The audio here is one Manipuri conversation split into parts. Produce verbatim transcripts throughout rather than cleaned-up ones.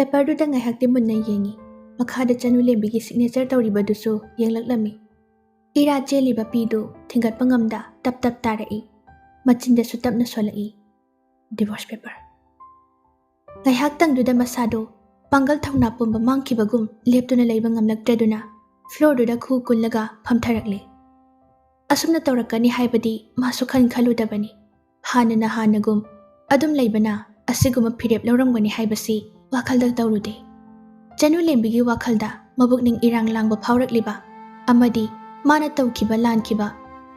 ꯄꯦꯄꯔꯗꯨꯗ ꯉꯥꯏꯍꯥꯛꯇꯤ ꯃꯨꯟꯅ ꯌꯦꯡꯉꯤ꯫ ꯃꯈꯥꯗ ꯆꯅꯨ ꯂꯦꯝꯕꯤꯒꯤ ꯁꯤꯒꯅꯦꯆꯔ ꯇꯧꯔꯤꯕꯗꯨꯁꯨ ꯌꯦꯡꯂꯛꯂꯝꯃꯤ꯫ ꯏꯔꯥ ꯆꯦꯜꯂꯤꯕ ꯄꯤꯗꯨ ꯊꯤꯡꯒꯠꯄ ꯉꯝꯗ ꯇꯞ ꯇꯞ ꯇꯥꯔꯛꯏ꯫ ꯃꯆꯤꯟꯗꯁꯨ ꯇꯞꯅ ꯁꯣꯜꯂꯛꯏ, "ꯗꯤꯚꯣꯔꯁ ꯄꯦꯄꯔ"꯫ ꯉꯥꯏꯍꯥꯛꯇꯪꯗꯨꯗ ꯃꯁꯥꯗꯨ ꯄꯥꯡꯒꯜ ꯊꯧꯅꯥ ꯄꯨꯝꯕ ꯃꯥꯡꯈꯤꯕꯒꯨꯝ ꯂꯦꯞꯇꯨꯅ ꯂꯩꯕ ꯉꯝꯂꯛꯇ꯭ꯔꯗꯨꯅ ꯐ꯭ꯂꯣꯔꯗꯨꯗ ꯈꯨ ꯀꯨꯜꯂꯒ ꯐꯝꯊꯔꯛꯂꯦ꯫ ꯑꯁꯨꯝꯅ ꯇꯧꯔꯛꯀꯅꯤ ꯍꯥꯏꯕꯗꯤ ꯃꯥꯁꯨ ꯈꯟ ꯈꯜꯂꯨꯗꯕꯅꯤ꯫ ꯍꯥꯟꯅꯅ ꯍꯥꯟꯅꯒꯨꯝ ꯑꯗꯨꯝ ꯂꯩꯕꯅ ꯑꯁꯤꯒꯨꯝꯕ ꯐꯤꯔꯦꯞ ꯂꯧꯔꯝꯒꯅꯤ ꯍꯥꯏꯕꯁꯤ ꯋꯥꯈꯜꯗ ꯇꯧꯔꯨꯗꯦ꯫ ꯆꯅꯨ ꯂꯦꯝꯕꯤꯒꯤ ꯋꯥꯈꯜꯗ ꯃꯕꯨꯛꯅꯤꯡ ꯏꯔꯥꯡ ꯂꯥꯡꯕ ꯐꯥꯎꯔꯛꯂꯤꯕ ꯑꯃꯗꯤ ꯃꯥꯅ ꯇꯧꯈꯤꯕ, ꯂꯥꯟꯈꯤꯕ,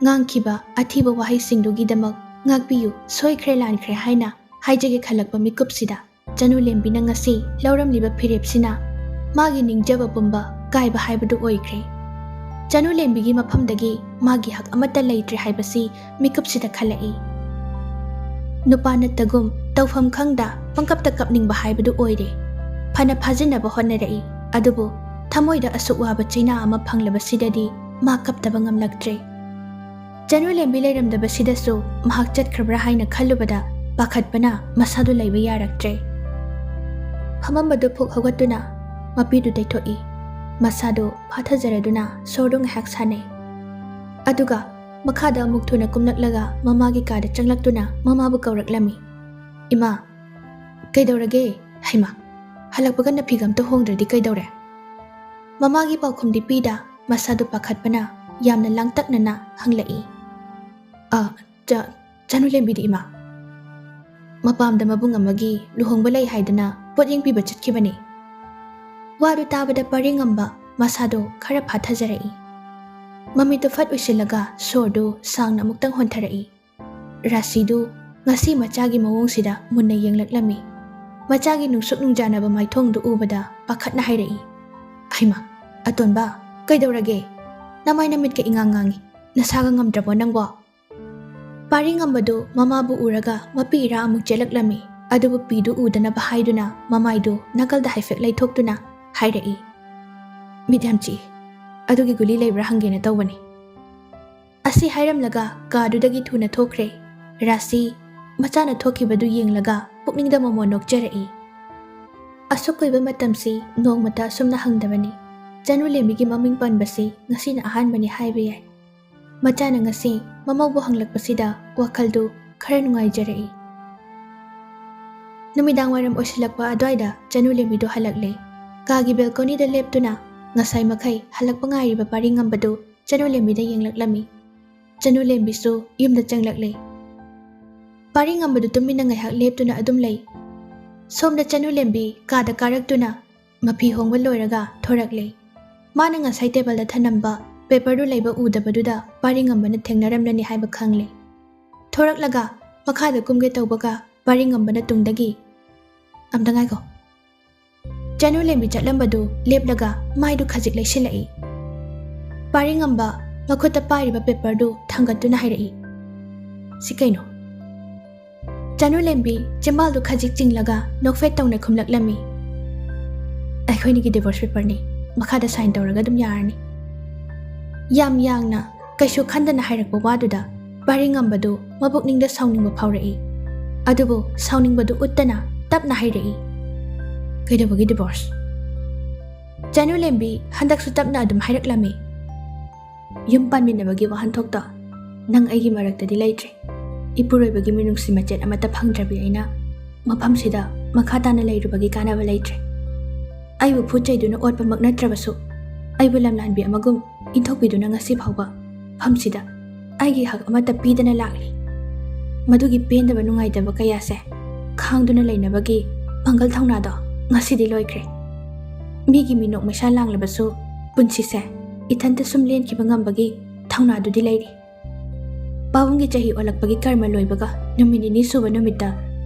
ꯉꯥꯡꯈꯤꯕ ꯑꯊꯤꯕ ꯋꯥꯍꯩꯁꯤꯡꯗꯨꯒꯤꯗꯃꯛ "ꯉꯥꯛꯄꯤꯌꯨ, ꯁꯣꯏꯈ꯭ꯔꯦ ꯂꯥꯟꯈ꯭ꯔꯦ" ꯍꯥꯏꯅ ꯍꯥꯏꯖꯒꯦ ꯈꯜꯂꯛꯄ ꯃꯤꯀꯨꯞꯁꯤꯗ ꯆꯅꯨ ꯂꯦꯝꯕꯤꯅ ꯉꯁꯤ ꯂꯧꯔꯝꯂꯤꯕ ꯐꯤꯔꯦꯞꯁꯤꯅ ꯃꯥꯒꯤ ꯅꯤꯡꯖꯕ ꯄꯨꯝꯕ ꯀꯥꯏꯕ ꯍꯥꯏꯕꯗꯨ ꯑꯣꯏꯈ꯭ꯔꯦ꯫ ꯆꯅꯨ ꯂꯦꯝꯕꯤꯒꯤ ꯃꯐꯝꯗꯒꯤ ꯃꯥꯒꯤ ꯍꯛ ꯑꯃꯠꯇ ꯂꯩꯇ꯭ꯔꯦ ꯍꯥꯏꯕꯁꯤ ꯃꯤꯀꯨꯞꯁꯤꯗ ꯈꯜꯂꯛꯏ꯫ ꯅꯨꯄꯥ ꯅꯠꯇꯒꯨꯝ ꯇꯧꯐꯝ ꯈꯪꯗ ꯄꯪꯀꯞꯇ ꯀꯞꯅꯤꯡꯕ ꯍꯥꯏꯕꯗꯨ ꯑꯣꯏꯔꯦ꯫ ꯐꯅ ꯐꯥꯖꯤꯟꯅꯕ ꯍꯣꯠꯅꯔꯛꯏ, ꯑꯗꯨꯕꯨ ꯊꯃꯣꯏꯗ ꯑꯁꯨꯛ ꯋꯥꯕ ꯆꯩꯅꯥ ꯑꯃ ꯐꯪꯂꯕꯁꯤꯗꯗꯤ ꯃꯥ ꯀꯞꯇꯕ ꯉꯝꯂꯛꯇ꯭ꯔꯦ꯫ ꯆꯅꯨ ꯂꯦꯝꯕꯤ ꯂꯩꯔꯝꯗꯕꯁꯤꯗꯁꯨ ꯃꯍꯥꯛ ꯆꯠꯈ꯭ꯔꯕ꯭ꯔꯥ ꯍꯥꯏꯅ ꯈꯜꯂꯨꯕꯗ ꯄꯥꯈꯠꯄꯅ ꯃꯁꯥꯗꯨ ꯂꯩꯕ ꯌꯥꯔꯛꯇ꯭ꯔꯦ꯫ ꯐꯝꯃꯝꯕꯗꯨ ꯐꯨꯛ ꯍꯧꯒꯠꯇꯨꯅ ꯃꯄꯤꯗꯨ ꯇꯩꯊꯣꯛꯏ꯫ ꯃꯁꯥꯗꯨ ꯐꯥꯊꯖꯔꯗꯨꯅ ꯁꯣꯔꯗꯨ ꯉꯥꯏꯍꯥꯛ ꯁꯥꯟꯅꯩ꯫ ꯑꯗꯨꯒ ꯃꯈꯥꯗ ꯑꯃꯨꯛ ꯊꯨꯅ ꯀꯨꯝꯂꯛꯂꯒ ꯃꯃꯥꯒꯤ ꯀꯥꯗ ꯆꯪꯂꯛꯇꯨꯅ ꯃꯃꯥꯕꯨ ꯀꯧꯔꯛꯂꯝꯃꯤ꯫ "ꯏꯃꯥ, ꯀꯩꯗꯧꯔꯒꯦ? ꯍꯩꯃꯥ, ꯍꯜꯂꯛꯄꯒ ꯅꯐꯤꯒ ꯑꯝꯇ ꯍꯣꯡꯗ꯭ꯔꯗꯤ ꯀꯩꯗꯧꯔꯦ?" ꯃꯃꯥꯒꯤ ꯄꯥꯎꯈꯨꯝꯗꯤ ꯄꯤꯗ ꯃꯁꯥꯗꯨ ꯄꯥꯈꯠꯄꯅ ꯌꯥꯝꯅ ꯂꯥꯡꯇꯛꯅꯅ ꯍꯪꯂꯛꯏ꯫ "ꯑ, ꯆ-, ꯆꯅꯨ ꯂꯦꯝꯕꯤꯗꯤ ꯏꯃꯥ?" "ꯃꯄꯥꯝꯗ ꯃꯕꯨꯡ ꯑꯃꯒꯤ ꯂꯨꯍꯣꯡꯕ ꯂꯩ ꯍꯥꯏꯗꯅ ꯄꯣꯠ ꯌꯦꯡꯕꯤꯕ ꯆꯠꯈꯤꯕꯅꯤ꯫" ꯋꯥꯗꯨ ꯇꯥꯕꯗ ꯄꯔꯦꯡꯉꯝꯕ ꯃꯁꯥꯗꯣ ꯈꯔ ꯐꯥꯊꯖꯔꯛꯏ꯫ ꯃꯃꯤꯠꯇꯨ ꯐꯠ ꯎꯏꯁꯤꯜꯂꯒ ꯁꯣꯔꯗꯨ ꯁꯥꯡꯅ ꯑꯃꯨꯛꯇꯪ ꯍꯣꯟꯊꯔꯛꯏ꯫ ꯔꯥꯁꯤꯗꯨ ꯉꯁꯤ ꯃꯆꯥꯒꯤ ꯃꯑꯣꯡꯁꯤꯗ ꯃꯨꯟꯅ ꯌꯦꯡꯂꯛꯂꯝꯃꯤ꯫ ꯃꯆꯥꯒꯤ ꯅꯨꯡꯁꯨꯛ ꯅꯨꯡꯖꯥꯅꯕ ꯃꯥꯏꯊꯣꯡꯗꯨ ꯎꯕꯗ ꯄꯥꯈꯠꯅ ꯍꯥꯏꯔꯛꯏ, "ꯍꯩꯃꯥ, ꯑꯇꯣꯟꯕ, ꯀꯩꯗꯧꯔꯒꯦ? ꯅꯃꯥꯏ ꯅꯃꯤꯠꯀ ꯏꯉꯥꯡ ꯉꯥꯡꯉꯤ꯫ ꯅꯁꯥꯒ ꯉꯝꯗ꯭ꯔꯕꯣ ꯅꯪꯕꯣ?" ꯄꯥꯔꯤꯉꯝꯕꯗꯨ ꯃꯃꯥꯕꯨ ꯎꯔꯒ ꯃꯄꯤ ꯏꯔꯥ ꯑꯃꯨꯛ ꯆꯦꯜꯂꯛꯂꯝꯃꯤ꯫ ꯑꯗꯨꯕꯨ ꯄꯤꯗꯨ ꯎꯗꯅꯕ ꯍꯥꯏꯗꯨꯅ ꯃꯃꯥꯏꯗꯨ ꯅꯥꯀꯜꯗ ꯍꯥꯏꯐꯦꯠ ꯂꯩꯊꯣꯛꯇꯨꯅ ꯍꯥꯏꯔꯛꯏ, "ꯃꯤꯠ ꯌꯥꯝ ꯆꯤꯛꯏ꯫ ꯑꯗꯨꯒꯤ ꯒꯨꯂꯤ ꯂꯩꯕ꯭ꯔꯥ ꯍꯪꯒꯦꯅ ꯇꯧꯕꯅꯤ꯫" ꯑꯁꯤ ꯍꯥꯏꯔꯝꯂꯒ ꯀꯥꯗꯨꯗꯒꯤ ꯊꯨꯅ ꯊꯣꯛꯈ꯭ꯔꯦ꯫ ꯔꯥꯁꯤ ꯃꯆꯥꯅ ꯊꯣꯛꯈꯤꯕꯗꯨ ꯌꯦꯡꯂꯒ ꯄꯨꯛꯅꯤꯡꯗ ꯃꯣꯃꯣꯟ ꯅꯣꯛꯆꯔꯛꯏ꯫ ꯑꯁꯨꯛ ꯀꯨꯏꯕ ꯃꯇꯝꯁꯤ ꯅꯣꯡꯃꯇ ꯑꯁꯨꯝꯅ ꯍꯪꯗꯕꯅꯤ꯫ ꯆꯅꯨ ꯂꯦꯝꯕꯤꯒꯤ ꯃꯃꯤꯡ ꯄꯟꯕꯁꯤ ꯉꯁꯤꯅ ꯑꯍꯥꯟꯕꯅꯤ ꯍꯥꯏꯕ ꯌꯥꯏ꯫ ꯃꯆꯥꯅ ꯉꯁꯤ ꯃꯃꯧꯕꯨ ꯍꯪꯂꯛꯄꯁꯤꯗ ꯋꯥꯈꯜꯗꯨ ꯈꯔ ꯅꯨꯡꯉꯥꯏꯖꯔꯛꯏ꯫ ꯅꯨꯃꯤꯗꯥꯡ ꯋꯥꯏꯔꯝ ꯑꯣꯏꯁꯤꯜꯂꯛꯄ ꯑꯗꯨꯋꯥꯏꯗ ꯆꯅꯨ ꯂꯦꯝꯕꯤꯗꯨ ꯍꯜꯂꯛꯂꯦ꯫ ꯀꯥꯒꯤ ꯕꯦꯜꯀꯣꯅꯤꯗ ꯂꯦꯞꯇꯨꯅ ꯉꯁꯥꯏ ꯃꯈꯩ ꯍꯜꯂꯛꯄ ꯉꯥꯏꯔꯤꯕ ꯄꯥꯔꯤ ꯉꯝꯕꯗꯨ ꯆꯅꯨ ꯂꯦꯝꯕꯤꯗ ꯌꯦꯡꯂꯛꯂꯝꯃꯤ꯫ ꯆꯅꯨ ꯂꯦꯝꯕꯤꯁꯨ ꯌꯨꯝꯗ ꯆꯪꯂꯛꯂꯦ꯫ ꯄꯥꯔꯤ ꯉꯝꯕꯗꯨ ꯇꯨꯃꯤꯟꯅ ꯉꯥꯏꯍꯥꯛ ꯂꯦꯞꯇꯨꯅ ꯑꯗꯨꯝ ꯂꯩ꯫ ꯁꯣꯝꯗ ꯆꯅꯨ ꯂꯦꯝꯕꯤ ꯀꯥꯗ ꯀꯥꯔꯛꯇꯨꯅ ꯃꯐꯤ ꯍꯣꯡꯕ ꯂꯣꯏꯔꯒ ꯊꯣꯔꯛꯂꯦ꯫ ꯃꯥꯅ ꯉꯁꯥꯏ ꯇꯦꯕꯜꯗ ꯊꯅꯝꯕ ꯄꯦꯄꯔꯗꯨ ꯂꯩꯕ ꯎꯗꯕꯗꯨꯗ ꯄꯥꯔꯤ ꯉꯝꯕꯅ ꯊꯦꯡꯅꯔꯝꯂꯅꯤ ꯍꯥꯏꯕ ꯈꯪꯂꯦ꯫ ꯊꯣꯔꯛꯂꯒ ꯃꯈꯥꯗ ꯀꯨꯝꯒꯦ ꯇꯧꯕꯒ ꯄꯥꯔꯤ ꯉꯝꯕꯅ ꯇꯨꯡꯗꯒꯤ, "ꯑꯝꯇ ꯉꯥꯏꯈꯣ꯫" ꯆꯅꯨ ꯂꯦꯝꯕꯤ ꯆꯠꯂꯝꯕꯗꯨ ꯂꯦꯞꯂꯒ ꯃꯥꯏꯗꯨ ꯈꯖꯤꯛ ꯂꯩꯁꯤꯜꯂꯛꯏ꯫ ꯄꯥꯔꯤ ꯉꯝꯕ ꯃꯈꯨꯠꯇ ꯄꯥꯏꯔꯤꯕ ꯄꯦꯄꯔꯗꯨ ꯊꯥꯡꯒꯠꯇꯨꯅ ꯍꯥꯏꯔꯛꯏ, "ꯁꯤ ꯀꯩꯅꯣ?" ꯆꯅꯨ ꯂꯦꯝꯕꯤ ꯆꯤꯝꯕꯥꯜꯗꯨ ꯈꯖꯤꯛ ꯆꯤꯡꯂꯒ ꯅꯣꯛꯐꯦꯠ ꯇꯧꯅ ꯈꯨꯝꯂꯛꯂꯝꯃꯤ, "ꯑꯩꯈꯣꯏꯅꯤꯒꯤ ꯗꯤꯚꯣꯔꯁ ꯄꯦꯄꯔꯅꯤ꯫ ꯃꯈꯥꯗ ꯁꯥꯏꯟ ꯇꯧꯔꯒ ꯑꯗꯨꯝ ꯌꯥꯔꯅꯤ꯫" ꯌꯥꯝ ꯌꯥꯡꯅ, ꯀꯩꯁꯨ ꯈꯟꯗꯅ ꯍꯥꯏꯔꯛꯄ ꯋꯥꯗꯨꯗ ꯄꯥꯔꯤ ꯉꯝꯕꯗꯨ ꯃꯕꯨꯛꯅꯤꯡꯗ ꯁꯥꯎꯅꯤꯡꯕ ꯐꯥꯎꯔꯛꯏ꯫ ꯑꯗꯨꯕꯨ ꯁꯥꯎꯅꯤꯡꯕꯗꯨ ꯎꯠꯇꯅ ꯇꯞꯅ ꯍꯥꯏꯔꯛꯏ, "ꯀꯩꯗꯧꯕꯒꯤ ꯗꯤꯚꯣꯔꯁ?" ꯆꯅꯨ ꯂꯦꯝꯕꯤ ꯍꯟꯗꯛꯁꯨ ꯇꯞꯅ ꯑꯗꯨꯝ ꯍꯥꯏꯔꯛꯂꯝꯃꯤ, "ꯌꯨꯝ ꯄꯥꯟꯃꯤꯟꯅꯕꯒꯤ ꯋꯥꯍꯟꯊꯣꯛꯇꯣ ꯅꯪ ꯑꯩꯒꯤ ꯃꯔꯛꯇꯗꯤ ꯂꯩꯇ꯭ꯔꯦ꯫ ꯏꯄꯨꯔꯣꯏꯕꯒꯤ ꯃꯤꯅꯨꯡꯁꯤ ꯃꯆꯦꯠ ꯑꯃꯠꯇ ꯐꯪꯗ꯭ꯔꯕꯤ ꯑꯩꯅ ꯃꯐꯝꯁꯤꯗ ꯃꯈꯥ ꯇꯥꯅ ꯂꯩꯔꯨꯕꯒꯤ ꯀꯥꯟꯅꯕ ꯂꯩꯇ꯭ꯔꯦ꯫ ꯑꯩꯕꯨ ꯐꯨꯠ ꯆꯩꯗꯨꯅ ꯑꯣꯠꯄꯃꯛ ꯅꯠꯇ꯭ꯔꯕꯁꯨ, ꯑꯩꯕꯨ ꯂꯝꯂꯥꯟꯕꯤ ꯑꯃꯒꯨꯝ ꯏꯟꯊꯣꯛꯄꯤꯗꯨꯅ ꯉꯁꯤ ꯐꯥꯎꯕ ꯃꯐꯝꯁꯤꯗ ꯑꯩꯒꯤ ꯍꯛ ꯑꯃꯠꯇ ꯄꯤꯗꯅ ꯂꯥꯛꯂꯤ꯫ ꯃꯗꯨꯒꯤ ꯄꯦꯟꯗꯕ ꯅꯨꯡꯉꯥꯏꯇꯕ ꯀꯌꯥꯁꯦ ꯈꯥꯡꯗꯨꯅ ꯂꯩꯅꯕꯒꯤ ꯄꯥꯡꯒꯜ ꯊꯧꯅꯥꯗꯣ ꯉꯁꯤꯗꯤ ꯂꯣꯏꯈ꯭ꯔꯦ꯫ ꯃꯤꯒꯤ ꯃꯤꯅꯣꯛ ꯃꯩꯁꯥ ꯂꯥꯡꯂꯕꯁꯨ ꯄꯨꯟꯁꯤꯁꯦ ꯏꯊꯟꯇ ꯁꯨꯝ ꯂꯦꯟꯈꯤꯕ ꯉꯝꯕꯒꯤ ꯊꯧꯅꯥꯗꯨꯗꯤ ꯂꯩꯔꯤ꯫ ꯄꯥꯕꯨꯡꯒꯤ ꯆꯍꯤ ꯑꯣꯜꯂꯛꯄꯒꯤ ꯀꯔꯃ ꯂꯣꯏꯕꯒ ꯅꯨꯃꯤꯠ ꯅꯤꯅꯤ ꯁꯨꯕ ꯅꯨꯃꯤꯠꯇ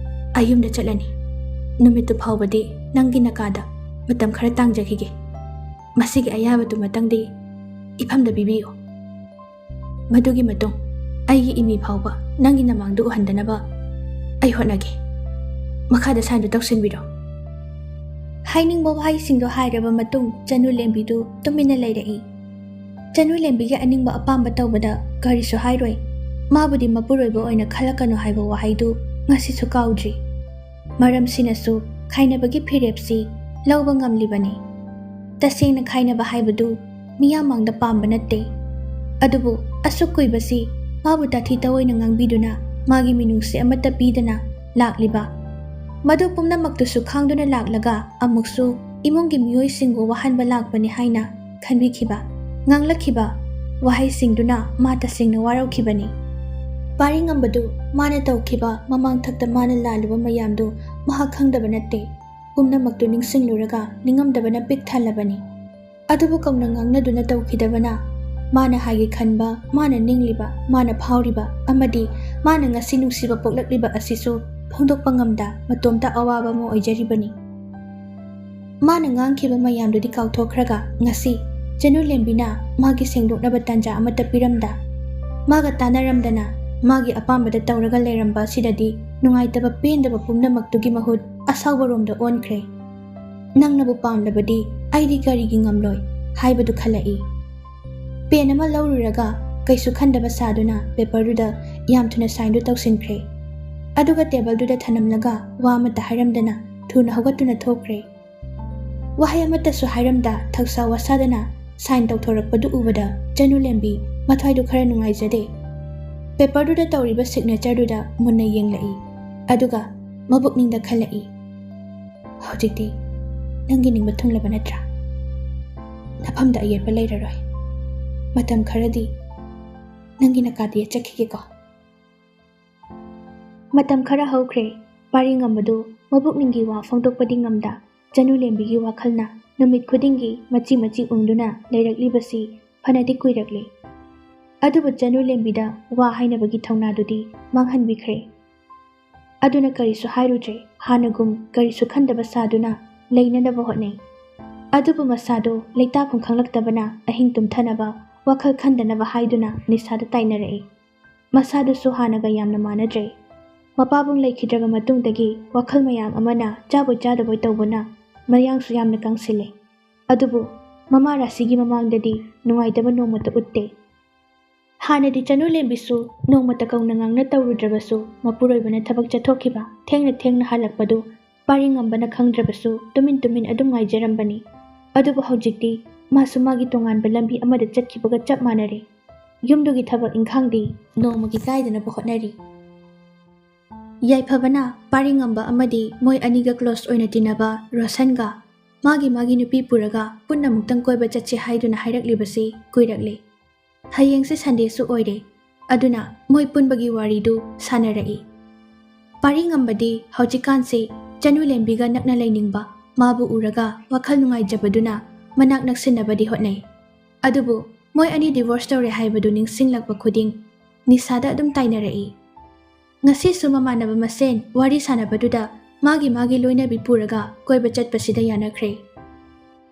ꯑꯩ ꯌꯨꯝꯗ ꯆꯠꯂꯅꯤ꯫ ꯅꯨꯃꯤꯠꯇꯨ ꯐꯥꯎꯕꯗꯤ ꯅꯪꯒꯤ ꯅꯀꯥꯗ ꯃꯇꯝ ꯈꯔ ꯇꯥꯡꯖꯈꯤꯒꯦ꯫ ꯃꯁꯤꯒꯤ ꯑꯌꯥꯕꯗꯨꯃꯇꯪꯗꯤ ꯏꯐꯝꯗ ꯄꯤꯕꯤꯌꯨ꯫ ꯃꯗꯨꯒꯤ ꯃꯇꯨꯡ ꯑꯩꯒꯤ ꯏꯃꯤ ꯐꯥꯎꯕ ꯅꯪꯒꯤ ꯅꯃꯥꯡꯗ ꯎꯍꯟꯗꯅꯕ ꯑꯩ ꯍꯣꯠꯅꯒꯦ꯫ ꯃꯈꯥꯗ ꯁꯥꯏꯟꯗꯨ ꯇꯧꯁꯤꯟꯕꯤꯔꯣ꯫" ꯍꯥꯏꯅꯤꯡꯕ ꯋꯥꯍꯩꯁꯤꯡꯗꯣ ꯍꯥꯏꯔꯕ ꯃꯇꯨꯡ ꯆꯅꯨ ꯂꯦꯝꯕꯤꯗꯨ ꯇꯨꯃꯤꯟꯅ ꯂꯩꯔꯛꯏ꯫ ꯆꯅꯨ ꯂꯦꯝꯕꯤꯒꯤ ꯑꯅꯤꯡꯕ ꯑꯄꯥꯝꯕ ꯇꯧꯕꯗ ꯀꯔꯤꯁꯨ ꯍꯥꯏꯔꯣꯏ꯫ ꯃꯥꯕꯨꯗꯤ ꯃꯄꯨꯔꯣꯏꯕ ꯑꯣꯏꯅ ꯈꯜꯂꯛꯀꯅꯨ ꯍꯥꯏꯕ ꯋꯥꯍꯩꯗꯨ ꯉꯁꯤꯁꯨ ꯀꯥꯎꯗ꯭ꯔꯤ꯫ ꯃꯔꯝꯁꯤꯅꯁꯨ ꯈꯥꯏꯅꯕꯒꯤ ꯐꯤꯔꯦꯞꯁꯤ ꯂꯧꯕ ꯉꯝꯂꯤꯕꯅꯤ꯫ ꯇꯁꯦꯡꯅ ꯈꯥꯏꯅꯕ ꯍꯥꯏꯕꯗꯨ ꯃꯤꯌꯥꯝ ꯃꯥꯡꯗ ꯄꯥꯝꯕ ꯅꯠꯇꯦ꯫ ꯑꯗꯨꯕꯨ ꯑꯁꯨꯛ ꯀꯨꯏꯕꯁꯤ ꯃꯥꯕꯨ ꯇꯥꯊꯤ ꯇꯑꯣꯏꯅ ꯉꯥꯡꯕꯤꯗꯨꯅ ꯃꯥꯒꯤ ꯃꯤꯅꯨꯡꯁꯤ ꯑꯃꯠꯇ ꯄꯤꯗꯅ ꯂꯥꯛꯂꯤꯕ, ꯃꯗꯨ ꯄꯨꯝꯅꯃꯛꯇꯨꯁꯨ ꯈꯥꯡꯗꯨꯅ ꯂꯥꯛꯂꯒ ꯑꯃꯨꯛꯁꯨ ꯏꯃꯨꯡꯒꯤ ꯃꯤꯑꯣꯏꯁꯤꯡꯕꯨ ꯋꯥꯍꯟꯕ ꯂꯥꯛꯄꯅꯤ ꯍꯥꯏꯅ ꯈꯟꯕꯤꯈꯤꯕ, ꯉꯥꯡꯂꯛꯈꯤꯕ ꯋꯥꯍꯩꯁꯤꯡꯗꯨꯅ ꯃꯥ ꯇꯁꯦꯡꯅ ꯋꯥꯔꯧꯈꯤꯕꯅꯤ꯫ ꯄꯥꯔꯤꯉꯝꯕꯗꯨ ꯃꯥꯅ ꯇꯧꯈꯤꯕ ꯃꯃꯥꯡꯊꯛꯇ ꯃꯥꯅ ꯂꯥꯜꯂꯨꯕ ꯃꯌꯥꯝꯗꯨ ꯃꯍꯥꯛ ꯈꯪꯗꯕ ꯅꯠꯇꯦ꯫ ꯄꯨꯝꯅꯃꯛꯇꯨ ꯅꯤꯡꯁꯤꯡꯂꯨꯔꯒ ꯅꯤꯡꯉꯝꯗꯕꯅ ꯄꯤꯛ ꯊꯜꯂꯕꯅꯤ꯫ ꯑꯗꯨꯕꯨ ꯀꯧꯅ ꯉꯥꯡꯅꯗꯨꯅ ꯇꯧꯈꯤꯗꯕꯅ ꯃꯥꯅ ꯍꯥꯏꯒꯦ ꯈꯟꯕ, ꯃꯥꯅ ꯅꯤꯡꯂꯤꯕ, ꯃꯥꯅ ꯐꯥꯎꯔꯤꯕ ꯑꯃꯗꯤ ꯃꯥꯅ ꯉꯁꯤ ꯅꯨꯡꯁꯤꯕ ꯄꯣꯛꯂꯛꯂꯤꯕ ꯑꯁꯤꯁꯨ ꯐꯣꯡꯗꯣꯛꯄ ꯉꯝꯗ ꯃꯇꯣꯝꯇ ꯑꯋꯥꯕ ꯑꯃ ꯑꯣꯏꯖꯔꯤꯕꯅꯤ꯫ ꯃꯥꯅ ꯉꯥꯡꯈꯤꯕ ꯃꯌꯥꯝꯗꯨꯗꯤ ꯀꯥꯎꯊꯣꯛꯈ꯭ꯔꯒ ꯉꯁꯤ ꯆꯅꯨꯂꯦꯝꯕꯤꯅ ꯃꯥꯒꯤ ꯁꯦꯡꯗꯣꯛꯅꯕ ꯇꯥꯟꯖꯥ ꯑꯃꯠꯇ ꯄꯤꯔꯝꯗ, ꯃꯥꯒ ꯇꯥꯟꯅꯔꯝꯗꯅ ꯃꯥꯒꯤ ꯑꯄꯥꯝꯕꯗ ꯇꯧꯔꯒ ꯂꯩꯔꯝꯕ ꯑꯁꯤꯗꯗꯤ ꯅꯨꯡꯉꯥꯏꯇꯕ ꯄꯦꯟꯗꯕ ꯄꯨꯝꯅꯃꯛꯇꯨꯒꯤ ꯃꯍꯨꯠ ꯑꯁꯥꯎꯕꯔꯣꯝꯗ ꯑꯣꯟꯈ꯭ꯔꯦ꯫ "ꯅꯪꯅꯕꯨ ꯄꯥꯝꯂꯕꯗꯤ ꯑꯩꯗꯤ ꯀꯔꯤꯒꯤ ꯉꯝꯂꯣꯏ?" ꯍꯥꯏꯕꯗꯨ ꯈꯜꯂꯛꯏ꯫ ꯄꯦꯟ ꯑꯃ ꯂꯧꯔꯨꯔꯒ ꯀꯩꯁꯨ ꯈꯟꯗꯕ ꯁꯥꯗꯨꯅ ꯄꯦꯄꯔꯗꯨꯗ ꯌꯥꯝ ꯊꯨꯅ ꯁꯥꯏꯟꯗꯨ ꯇꯧꯁꯤꯟꯈ꯭ꯔꯦ꯫ ꯑꯗꯨꯒ ꯇꯦꯕꯜꯗꯨꯗ ꯊꯅꯝꯂꯒ ꯋꯥ ꯑꯃꯠꯇ ꯍꯥꯏꯔꯝꯗꯅ ꯊꯨꯅ ꯍꯧꯒꯠꯇꯨꯅ ꯊꯣꯛꯈ꯭ꯔꯦ꯫ ꯋꯥꯍꯩ ꯑꯃꯠꯇꯁꯨ ꯍꯥꯏꯔꯝꯗ ꯊꯧꯁꯥ ꯋꯥꯁꯥꯗꯅ ꯁꯥꯏꯟ ꯇꯧꯊꯣꯔꯛꯄꯗꯨ ꯎꯕꯗ ꯆꯅꯨꯂꯦꯝꯕꯤ ꯃꯊ꯭ꯋꯥꯏꯗꯨ ꯈꯔ ꯅꯨꯡꯉꯥꯏꯖꯗꯦ꯫ ꯄꯦꯄꯔꯗꯨꯗ ꯇꯧꯔꯤꯕ ꯁꯤꯒꯅꯦꯆꯔꯗꯨꯗ ꯃꯨꯟꯅ ꯌꯦꯡꯂꯛꯏ꯫ ꯑꯗꯨꯒ ꯃꯕꯨꯛꯅꯤꯡꯗ ꯈꯜꯂꯛꯏ, "ꯍꯧꯖꯤꯛꯇꯤ ꯅꯪꯒꯤ ꯅꯤꯡꯕ ꯊꯨꯡꯂꯕ ꯅꯠꯇ꯭ꯔꯥ? ꯅꯐꯝꯗ ꯑꯌꯦꯠꯄ ꯂꯩꯔꯔꯣꯏ꯫ ꯃꯇꯝ ꯈꯔꯗꯤ ꯅꯪꯒꯤ ꯅꯀꯥꯗ ꯌꯦꯠꯆꯈꯤꯒꯦꯀꯣ?" ꯃꯇꯝ ꯈꯔ ꯍꯧꯈ꯭ꯔꯦ꯫ ꯄꯥꯔꯤ ꯉꯝꯕꯗꯨ ꯃꯕꯨꯛꯅꯤꯡꯒꯤ ꯋꯥ ꯐꯣꯡꯗꯣꯛꯄꯗꯤ ꯉꯝꯗ, ꯆꯅꯨꯂꯦꯝꯕꯤꯒꯤ ꯋꯥꯈꯜꯅ ꯅꯨꯃꯤꯠ ꯈꯨꯗꯤꯡꯒꯤ ꯃꯆꯤ ꯃꯆꯤ ꯎꯪꯗꯨꯅ ꯂꯩꯔꯛꯂꯤꯕꯁꯤ ꯐꯅꯗꯤ ꯀꯨꯏꯔꯛꯂꯦ꯫ ꯑꯗꯨꯕꯨ ꯆꯅꯨꯂꯦꯝꯕꯤꯗ ꯋꯥ ꯍꯥꯏꯅꯕꯒꯤ ꯊꯧꯅꯥꯗꯨꯗꯤ ꯃꯥꯡꯍꯟꯕꯤꯈ꯭ꯔꯦ꯫ ꯑꯗꯨꯅ ꯀꯔꯤꯁꯨ ꯍꯥꯏꯔꯨꯗ꯭ꯔꯦ, ꯍꯥꯟꯅꯒꯨꯝ ꯀꯔꯤꯁꯨ ꯈꯟꯗꯕ ꯁꯥꯗꯨꯅ ꯂꯩꯅꯅꯕ ꯍꯣꯠꯅꯩ꯫ ꯑꯗꯨꯕꯨ ꯃꯁꯥꯗꯣ ꯂꯩꯇꯥꯐꯝ ꯈꯪꯂꯛꯇꯕꯅ ꯑꯍꯤꯡ ꯇꯨꯝꯊꯅꯕ, ꯋꯥꯈꯜ ꯈꯟꯗꯅꯕ ꯍꯥꯏꯗꯨꯅ ꯅꯤꯁꯥꯗ ꯇꯥꯏꯅꯔꯛꯏ꯫ ꯃꯁꯥꯗꯨꯁꯨ ꯍꯥꯟꯅꯒ ꯌꯥꯝꯅ ꯃꯥꯟꯅꯗ꯭ꯔꯦ꯫ ꯃꯄꯥꯕꯨꯡ ꯂꯩꯈꯤꯗ꯭ꯔꯕ ꯃꯇꯨꯡꯗꯒꯤ ꯋꯥꯈꯜ ꯃꯌꯥꯝ ꯑꯃꯅ ꯆꯥꯕꯣꯏ ꯆꯥꯗꯕꯣꯏ ꯇꯧꯕꯅ ꯃꯌꯥꯡꯁꯨ ꯌꯥꯝꯅ ꯀꯪꯁꯤꯜꯂꯦ꯫ ꯑꯗꯨꯕꯨ ꯃꯃꯥ ꯔꯥꯁꯤꯒꯤ ꯃꯃꯥꯡꯗꯗꯤ ꯅꯨꯡꯉꯥꯏꯇꯕ ꯅꯣꯡꯃꯇ ꯎꯠꯇꯦ꯫ ꯍꯥꯟꯅꯗꯤ ꯆꯅꯨꯂꯦꯝꯕꯤꯁꯨ ꯅꯣꯡꯃꯇ ꯀꯧꯅ ꯉꯥꯡꯅ ꯇꯧꯔꯨꯗ꯭ꯔꯕꯁꯨ, ꯃꯄꯨꯔꯣꯏꯕꯅ ꯊꯕꯛ ꯆꯠꯊꯣꯛꯈꯤꯕ, ꯊꯦꯡꯅ ꯊꯦꯡꯅ ꯍꯜꯂꯛꯄꯗꯨ ꯄꯥꯔꯤꯉꯝꯕꯅ ꯈꯪꯗ꯭ꯔꯕꯁꯨ ꯇꯨꯃꯤꯟ ꯇꯨꯃꯤꯟ ꯑꯗꯨꯝ ꯉꯥꯏꯖꯔꯝꯕꯅꯤ꯫ ꯑꯗꯨꯕꯨ ꯍꯧꯖꯤꯛꯇꯤ ꯃꯥꯁꯨ ꯃꯥꯒꯤ ꯇꯣꯉꯥꯟꯕ ꯂꯝꯕꯤ ꯑꯃꯗ ꯆꯠꯈꯤꯕꯒ ꯆꯞ ꯃꯥꯟꯅꯔꯦ꯫ ꯌꯨꯝꯗꯨꯒꯤ ꯊꯕꯛ ꯏꯪꯈꯥꯡꯗꯤ ꯅꯣꯡꯃꯒꯤ ꯀꯥꯏꯗꯅꯕ ꯍꯣꯠꯅꯔꯤ꯫ ꯌꯥꯏꯐꯕꯅ ꯄꯥꯔꯤꯉꯝꯕ ꯑꯃꯗꯤ ꯃꯣꯏ ꯑꯅꯤꯒ close ꯑꯣꯏꯅ ꯇꯤꯟꯅꯕ ꯔꯣꯁꯟꯒ ꯃꯥꯒꯤ ꯃꯥꯒꯤ ꯅꯨꯄꯤ ꯄꯨꯔꯒ ꯄꯨꯟꯅ ꯑꯃꯨꯛꯇꯪ ꯀꯣꯏꯕ ꯆꯠꯁꯦ ꯍꯥꯏꯗꯨꯅ ꯍꯥꯏꯔꯛꯂꯤꯕꯁꯤ ꯀꯨꯏꯔꯛꯂꯦ꯫ ꯍꯌꯦꯡꯁꯦ Sundayꯁꯨ ꯑꯣꯏꯔꯦ, ꯑꯗꯨꯅ ꯃꯣꯏ ꯄꯨꯟꯕꯒꯤ ꯋꯥꯔꯤꯗꯨ ꯁꯥꯟꯅꯔꯛꯏ꯫ ꯄꯥꯔꯤꯉꯝꯕꯗꯤ ꯍꯧꯖꯤꯛꯀꯥꯟꯁꯤ ꯆꯅꯨꯂꯦꯝꯕꯤꯒ ꯅꯛꯅ ꯂꯩꯅꯤꯡꯕ, ꯃꯥꯕꯨ ꯎꯔꯒ ꯋꯥꯈꯜ ꯅꯨꯡꯉꯥꯏꯖꯕꯗꯨꯅ ꯃꯅꯥꯛ ꯅꯛꯁꯤꯟꯅꯕꯗꯤ ꯍꯣꯠꯅꯩ꯫ ꯑꯗꯨꯕꯨ ꯃꯣꯏ ꯑꯅꯤ divorce ꯇꯧꯔꯦ ꯍꯥꯏꯕꯗꯨ ꯅꯤꯡꯁꯤꯡꯂꯛꯄ ꯈꯨꯗꯤꯡ ꯅꯤꯁꯥꯗ ꯑꯗꯨꯝ ꯇꯥꯏꯅꯔꯛꯏ꯫ ꯉꯁꯤꯁꯨ ꯃꯃꯥꯟꯅꯕ ꯃꯁꯦꯟ ꯋꯥꯔꯤ ꯁꯥꯟꯅꯕꯗꯨꯗ ꯃꯥꯒꯤ ꯃꯥꯒꯤ ꯂꯣꯏꯅꯕꯤ ꯄꯨꯔꯒ ꯀꯣꯏꯕ ꯆꯠꯄꯁꯤꯗ ꯌꯥꯅꯈ꯭ꯔꯦ꯫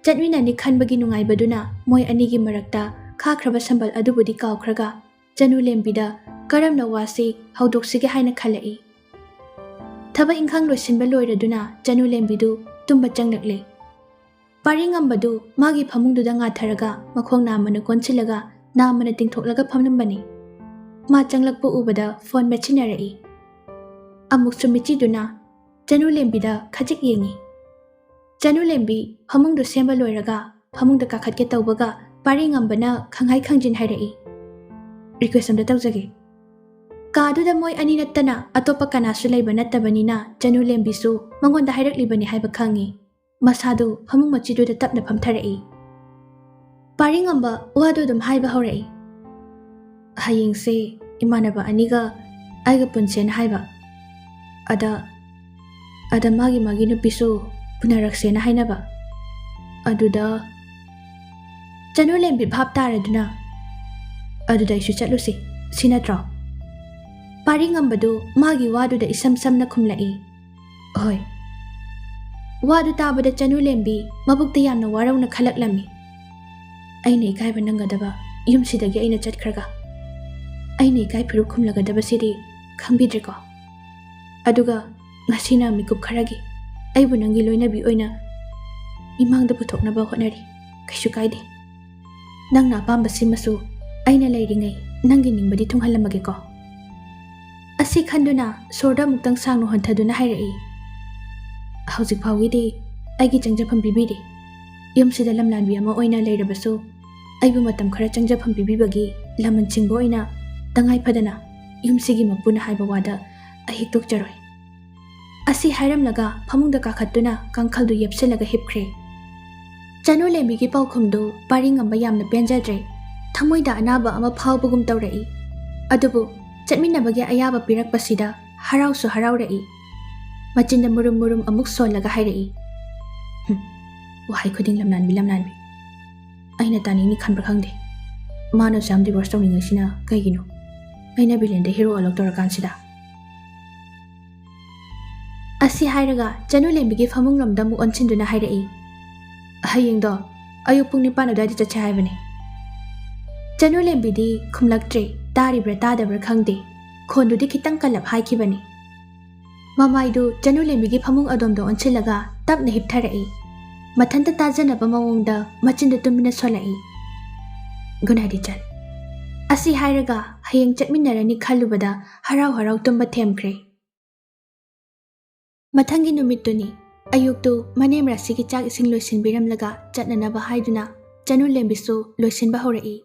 ꯆꯠꯃꯤꯟꯅꯅꯤ ꯈꯟꯕꯒꯤ ꯅꯨꯡꯉꯥꯏꯕꯗꯨꯅ ꯃꯣꯏ ꯑꯅꯤꯒꯤ ꯃꯔꯛꯇ ꯈꯥꯈ꯭ꯔꯕ ꯁꯝꯕꯜ ꯑꯗꯨꯕꯨꯗꯤ ꯀꯥꯎꯈ꯭ꯔꯒ ꯆꯅꯨꯂꯦꯝꯕꯤꯗ ꯀꯔꯝꯅ ꯋꯥꯁꯤ ꯍꯧꯗꯣꯛꯁꯤꯒꯦ ꯍꯥꯏꯅ ꯈꯜꯂꯛꯏ꯫ ꯊꯕꯛ ꯏꯪꯈꯥꯡ ꯂꯣꯏꯁꯤꯟꯕ ꯂꯣꯏꯔꯗꯨꯅ ꯆꯅꯨꯂꯦꯝꯕꯤꯗꯨ ꯇꯨꯝꯕ ꯆꯪꯂꯛꯂꯦ꯫ ꯄꯥꯔꯤꯉꯝꯕꯗꯨ ꯃꯥꯒꯤ ꯐꯃꯨꯡꯗꯨꯗ ꯉꯥꯊꯔꯒ ꯃꯈꯣꯡ ꯅꯥꯝꯃꯅ ꯀꯣꯟꯁꯤꯜꯂꯒ ꯅꯥꯝꯃꯅ ꯇꯤꯡꯊꯣꯛꯂꯒ ꯐꯝꯂꯝꯕꯅꯤ꯫ ꯃꯥ ꯆꯪꯂꯛꯄ ꯎꯕꯗ ꯐꯣꯟ ꯃꯦꯠꯁꯤꯟꯅꯔꯛꯏ꯫ ꯑꯃꯨꯛꯁꯨ ꯃꯤꯠꯆꯤꯗꯨꯅ ꯆꯅꯨꯂꯦꯝꯕꯤꯗ ꯈꯖꯤꯛ ꯌꯦꯡꯉꯤ꯫ ꯆꯅꯨꯂꯦꯝꯕꯤ ꯐꯃꯨꯡꯗꯨ ꯁꯦꯝꯕ ꯂꯣꯏꯔꯒ ꯐꯃꯨꯡꯗ ꯀꯥꯈꯠꯀꯦ ꯇꯧꯕꯒ ꯄꯥꯔꯤꯉꯝꯕꯅ ꯈꯪꯍꯥꯏ ꯈꯪꯖꯤꯟ ꯍꯥꯏꯔꯛꯏ, "Request ꯑꯝꯇ ꯇꯧꯖꯒꯦ꯫" ꯀꯥꯗꯨꯗ ꯃꯣꯏ ꯑꯅꯤ ꯅꯠꯇꯅ ꯑꯇꯣꯞꯄ ꯀꯅꯥꯁꯨ ꯂꯩꯕ ꯅꯠꯇꯕꯅꯤꯅ ꯆꯅꯨꯂꯦꯝꯕꯤꯁꯨ ꯃꯉꯣꯟꯗ ꯍꯥꯏꯔꯛꯂꯤꯕꯅꯤ ꯍꯥꯏꯕ ꯈꯪꯉꯤ꯫ ꯃꯁꯥꯗꯨ ꯐꯃꯨꯡ ꯃꯆꯤꯗꯨꯗ ꯇꯞꯅ ꯐꯝꯊꯔꯛꯏ꯫ ꯄꯥꯔꯤꯉꯝꯕ ꯋꯥꯗꯨ ꯑꯗꯨꯝ ꯍꯥꯏꯕ ꯍꯧꯔꯛꯏ, "ꯍꯌꯦꯡꯁꯦ ꯏꯃꯥꯟꯅꯕ ꯑꯅꯤꯒ ꯑꯩꯒ ꯄꯨꯟꯁꯦꯅ ꯍꯥꯏꯕ꯫ ꯑꯗ, ꯑꯗ ꯃꯥꯒꯤ ꯃꯥꯒꯤ ꯅꯨꯄꯤꯁꯨ ꯄꯨꯅꯔꯛꯁꯦꯅ ꯍꯥꯏꯅꯕ꯫ ꯑꯗꯨꯗ" ꯆꯅꯨꯂꯦꯝꯕꯤ ꯚꯥꯞ ꯇꯥꯔꯗꯨꯅ, "ꯑꯗꯨꯗ ꯑꯩꯁꯨ ꯆꯠꯂꯨꯁꯤ, ꯁꯤ ꯅꯠꯇ꯭ꯔꯣ?" ꯄꯥꯔꯤꯉꯝꯕꯗꯨ ꯃꯥꯒꯤ ꯋꯥꯗꯨꯗ ꯏꯁꯝ ꯁꯝꯅ ꯈꯨꯝꯂꯛꯏ, "ꯍꯣꯏ꯫" ꯋꯥꯗꯨ ꯇꯥꯕꯗ ꯆꯅꯨꯂꯦꯝꯕꯤ ꯃꯕꯨꯛꯇ ꯌꯥꯝꯅ ꯋꯥꯔꯧꯅ ꯈꯜꯂꯛꯂꯝꯃꯤ꯫ "ꯑꯩꯅ ꯏꯀꯥꯏꯕ ꯅꯪꯒꯗꯕ ꯌꯨꯝꯁꯤꯗꯒꯤ ꯑꯩꯅ ꯆꯠꯈ꯭ꯔꯒ ꯑꯩꯅ ꯏꯀꯥꯏ ꯐꯤꯔꯨꯛ ꯈꯨꯝꯂꯒꯗꯕꯁꯤꯗꯤ ꯈꯪꯕꯤꯗ꯭ꯔꯦꯀꯣ꯫ ꯑꯗꯨꯒ ꯉꯁꯤꯅ ꯃꯤꯀꯨꯞ ꯈꯔꯒꯤ ꯑꯩꯕꯨ ꯅꯪꯒꯤ ꯂꯣꯏꯅꯕꯤ ꯑꯣꯏꯅ ꯃꯤꯃꯥꯡꯗ ꯄꯨꯊꯣꯛꯅꯕ ꯍꯣꯠꯅꯔꯤ꯫ ꯀꯩꯁꯨ ꯀꯥꯏꯗꯦ꯫ ꯅꯪꯅ ꯑꯄꯥꯝꯕꯁꯤꯃꯁꯨ ꯑꯩꯅ ꯂꯩꯔꯤꯉꯩ ꯅꯪꯒꯤ ꯅꯤꯡꯕꯗꯤ ꯊꯨꯡꯍꯜꯂꯝꯃꯒꯦꯀꯣ꯫" ꯑꯁꯤ ꯈꯟꯗꯨꯅ ꯁꯣꯔꯗ ꯑꯃꯨꯛꯇꯪ ꯁꯥꯡꯅ ꯍꯣꯟꯊꯗꯨꯅ ꯍꯥꯏꯔꯛꯏ, ꯍꯧꯖꯤꯛ ꯐꯥꯎꯒꯤꯗꯤ ꯑꯩꯒꯤ ꯆꯪꯖꯐꯝ ꯄꯤꯕꯤꯔꯤ꯫ ꯌꯨꯝꯁꯤꯗ ꯂꯝꯂꯥꯟꯕꯤ ꯑꯃ ꯑꯣꯏꯅ ꯂꯩꯔꯕꯁꯨ, ꯑꯩꯕꯨ ꯃꯇꯝ ꯈꯔ ꯆꯪꯖꯐꯝ ꯄꯤꯕꯤꯕꯒꯤ ꯂꯃꯟ ꯁꯤꯡꯕ ꯑꯣꯏꯅ ꯇꯉꯥꯏ ꯐꯗꯅ ꯌꯨꯝꯁꯤꯒꯤ ꯃꯄꯨꯅ ꯍꯥꯏꯕ ꯋꯥꯗ ꯑꯩ ꯍꯤꯛꯇꯣꯛꯆꯔꯣꯏ꯫ ꯑꯁꯤ ꯍꯥꯏꯔꯝꯂꯒ ꯐꯃꯨꯡꯗ ꯀꯥꯈꯠꯇꯨꯅ ꯀꯥꯡꯈꯜꯗꯨ ꯌꯦꯞꯁꯤꯜꯂꯒ ꯍꯤꯞꯈ꯭ꯔꯦ꯫ ꯆꯅꯨ ꯂꯦꯝꯕꯤꯒꯤ ꯄꯥꯎꯈꯨꯝꯗꯨ ꯄꯥꯔꯤꯉꯝꯕ ꯌꯥꯝꯅ ꯄꯦꯟꯖꯗ꯭ꯔꯦ꯫ ꯊꯃꯣꯏꯗ ꯑꯅꯥꯕ ꯑꯃ ꯐꯥꯎꯕꯒꯨꯝ ꯇꯧꯔꯛꯏ꯫ ꯑꯗꯨꯕꯨ ꯆꯠꯃꯤꯟꯅꯕꯒꯤ ꯑꯌꯥꯕ ꯄꯤꯔꯛꯄꯁꯤꯗ ꯍꯔꯥꯎꯁꯨ ꯍꯔꯥꯎꯔꯛꯏ꯫ ꯃꯆꯤꯟꯗ ꯃꯨꯔꯨꯝ ꯃꯨꯔꯨꯝ ꯑꯃꯨꯛ ꯁꯣꯜꯂꯒ ꯍꯥꯏꯔꯛꯏ, "ꯍꯨꯝ, ꯋꯥꯍꯩ ꯈꯨꯗꯤꯡ ꯂꯝꯂꯥꯟꯕꯤ, ꯂꯝꯂꯥꯟꯕꯤ꯫ ꯑꯩꯅ ꯇꯥꯅꯤꯡꯅꯤ ꯈꯟꯕ꯭ꯔꯥ ꯈꯪꯗꯦ꯫ ꯃꯥꯅꯁꯨ ꯌꯥꯝ divorce ꯇꯧꯅꯤꯡꯉꯤꯁꯤꯅ ꯀꯩꯒꯤꯅꯣ? ꯑꯩꯅ ꯕꯤꯂꯦꯟꯗ ꯍꯦꯔꯣ ꯑꯣꯜꯂꯛꯇꯧꯔꯀꯥꯟꯁꯤꯗ?" ꯑꯁꯤ ꯍꯥꯏꯔꯒ ꯆꯅꯨ ꯂꯦꯝꯕꯤꯒꯤ ꯐꯃꯨꯡꯂꯣꯝꯗ ꯑꯃꯨꯛ ꯑꯣꯟꯁꯤꯟꯗꯨꯅ ꯍꯥꯏꯔꯛꯏ, "ꯍꯌꯦꯡꯗꯣ ꯑꯌꯨꯛ ꯄꯨꯡ ꯅꯤꯄꯥꯟ ꯑꯗꯨꯋꯥꯏꯗ ꯆꯠꯁꯦ ꯍꯥꯏꯕꯅꯤ꯫" ꯆꯅꯨ ꯂꯦꯝꯕꯤꯗꯤ ꯈꯨꯝꯂꯛꯇ꯭ꯔꯦ꯫ ꯇꯥꯔꯤꯕ꯭ꯔꯥ ꯇꯥꯗꯕ꯭ꯔꯥ ꯈꯪꯗꯦ, ꯈꯣꯟꯗꯨꯗꯤ ꯈꯤꯇꯪ ꯀꯜꯂꯞ ꯍꯥꯏꯈꯤꯕꯅꯤ꯫ ꯃꯃꯥꯏꯗꯨ ꯆꯅꯨ ꯂꯦꯝꯕꯤꯒꯤ ꯐꯃꯨꯡ ꯑꯗꯣꯝꯗ ꯑꯣꯟꯁꯤꯜꯂꯒ ꯇꯞꯅ ꯍꯤꯞꯊꯔꯛꯏ꯫ ꯃꯊꯟꯇ ꯇꯥꯖꯅꯕ ꯃꯑꯣꯡꯗ ꯃꯆꯤꯟꯗ ꯇꯨꯃꯤꯟꯅ ꯁꯣꯜꯂꯛꯏ, "Good night, ꯏꯆꯟ꯫" ꯑꯁꯤ ꯍꯥꯏꯔꯒ ꯍꯌꯦꯡ ꯆꯠꯃꯤꯟꯅꯔꯅꯤ ꯈꯜꯂꯨꯕꯗ ꯍꯔꯥꯎ ꯍꯔꯥꯎ ꯇꯨꯝꯕ ꯊꯦꯝꯈ꯭ꯔꯦ꯫ ꯃꯊꯪꯒꯤ ꯅꯨꯃꯤꯠꯇꯨꯅꯤ꯫ ꯑꯌꯨꯛꯇꯨ ꯃꯅꯦꯝ ꯔꯥꯁꯤꯒꯤ ꯆꯥꯛ ꯏꯁꯤꯡ ꯂꯣꯏꯁꯤꯟꯕꯤꯔꯝꯂꯒ ꯆꯠꯅꯅꯕ ꯍꯥꯏꯗꯨꯅ ꯆꯅꯨ ꯂꯦꯝꯕꯤꯁꯨ ꯂꯣꯏꯁꯤꯟꯕ ꯍꯧꯔꯛꯏ꯫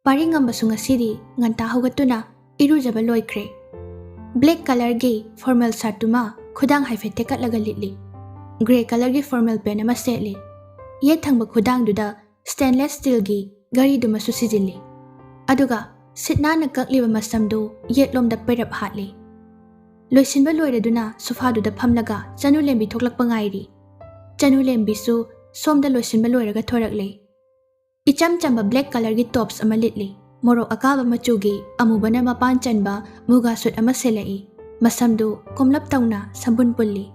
ꯄꯥꯔꯤꯉꯝꯕꯁꯨ ꯉꯁꯤꯗꯤ ꯉꯟꯇꯥ ꯍꯧꯒꯠꯇꯨꯅ ꯏꯔꯨꯖꯕ ꯂꯣꯏꯈ꯭ꯔꯦ꯫ Black colourꯒꯤ formal shirtꯇꯨꯃ ꯈꯨꯗꯥꯡ ꯍꯥꯏꯐꯦꯠ ꯊꯦꯛꯀꯠꯂꯒ ꯂꯤꯠꯂꯤ꯫ Grey colourꯒꯤ formal pant ꯑꯃ ꯁꯦꯠꯂꯤ꯫ ꯌꯦꯠ ꯊꯪꯕ ꯈꯨꯗꯥꯡꯗꯨꯗ stainless steelꯒꯤ ꯘꯔꯤꯗꯨꯃꯁꯨ ꯁꯤꯖꯤꯜꯂꯤ꯫ ꯑꯗꯨꯒ ꯁꯤꯠ ꯅꯥꯟꯅ ꯀꯛꯂꯤꯕ ꯃꯁꯝꯗꯨ ꯌꯦꯠꯂꯣꯝꯗ ꯄꯩꯔꯞ ꯍꯥꯠꯂꯤ꯫ ꯂꯣꯏꯁꯤꯟꯕ ꯂꯣꯏꯔꯗꯨꯅ sofaꯗꯨꯗ ꯐꯝꯂꯒ ꯆꯅꯨ ꯂꯦꯝꯕꯤ ꯊꯣꯛꯂꯛꯄ ꯉꯥꯏꯔꯤ꯫ ꯆꯅꯨ ꯂꯦꯝꯕꯤꯁꯨ ꯁꯣꯝꯗ ꯂꯣꯏꯁꯤꯟꯕ ꯂꯣꯏꯔꯒ ꯊꯣꯔꯛꯂꯦ꯫ ꯏꯆꯝ ꯆꯝꯕ black colourꯒꯤ tops ꯑꯃ ꯂꯤꯠꯂꯤ꯫ ꯃꯣꯔꯣꯛ ꯑꯀꯥꯕ ꯃꯆꯨꯒꯤ ꯑꯃꯨꯕꯅ ꯃꯄꯥꯟ ꯆꯟꯕ ꯃꯨꯒꯥ suit ꯑꯃ ꯁꯦꯠꯂꯛꯏ꯫ ꯃꯁꯝꯗꯨ ꯀꯣꯝꯂꯞ ꯇꯧꯅ ꯁꯝꯕꯨꯟ ꯄꯨꯜꯂꯤ꯫